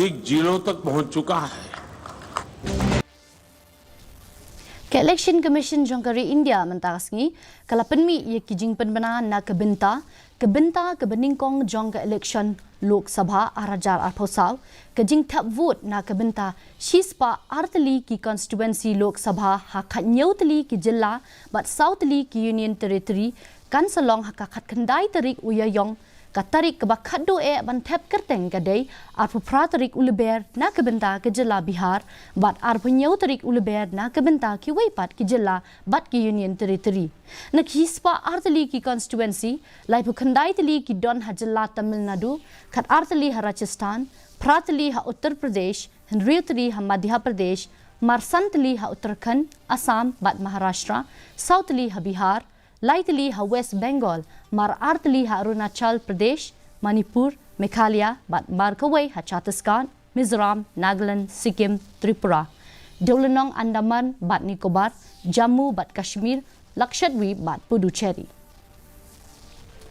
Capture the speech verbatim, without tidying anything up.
एक जिलों तक पहुंच चुका है। Ka Election Commission jong ka ri India mynta ka sngi ka la pynmih ïa ki jingpynbna na ka bynta, ka bynta ka banyngkong jong ka election Lok Sabha ar hajar arphew saw, ka jingthep vote na ka bynta shispah artylli ki constituency Lok Sabha ha khathynñiew tylli ki jylla bad saw tylli ki Union Territory, kan sa long ha ka khatkhyndai tarik u Ïaïong. Ka tarik kaba khatduh eh ban thep kyrteng ka dei arphew phra tarik u Lber na ka bynta ka jylla Bihar bad arphew hynñiew tarik u Lber na ka bynta kiwei pat ki jylla bad ki Union Territory. Na ki shispah artylli ki constituency, laiphew khyndai tylli ki don ha jylla Tamil Nadu, khatar tylli ha Rajasthan, phra tylli ha Uttar Pradesh, hynriew tylli ha Madhya Pradesh, marsan tylli ha Uttarakhand, Assam bad Maharashtra, saw tylli ha Bihar, lai tylli ha West Bengal, mar ar tylli ha Arunachal Pradesh, Manipur, Meghalaya bad mar kawei ha Chhattisgarh, Mizoram, Nagaland, Sikkim, Tripura. Dewlynnong Andaman bad Nicobar, Jammu bad Kashmir, Lakshadweep bad Puducherry.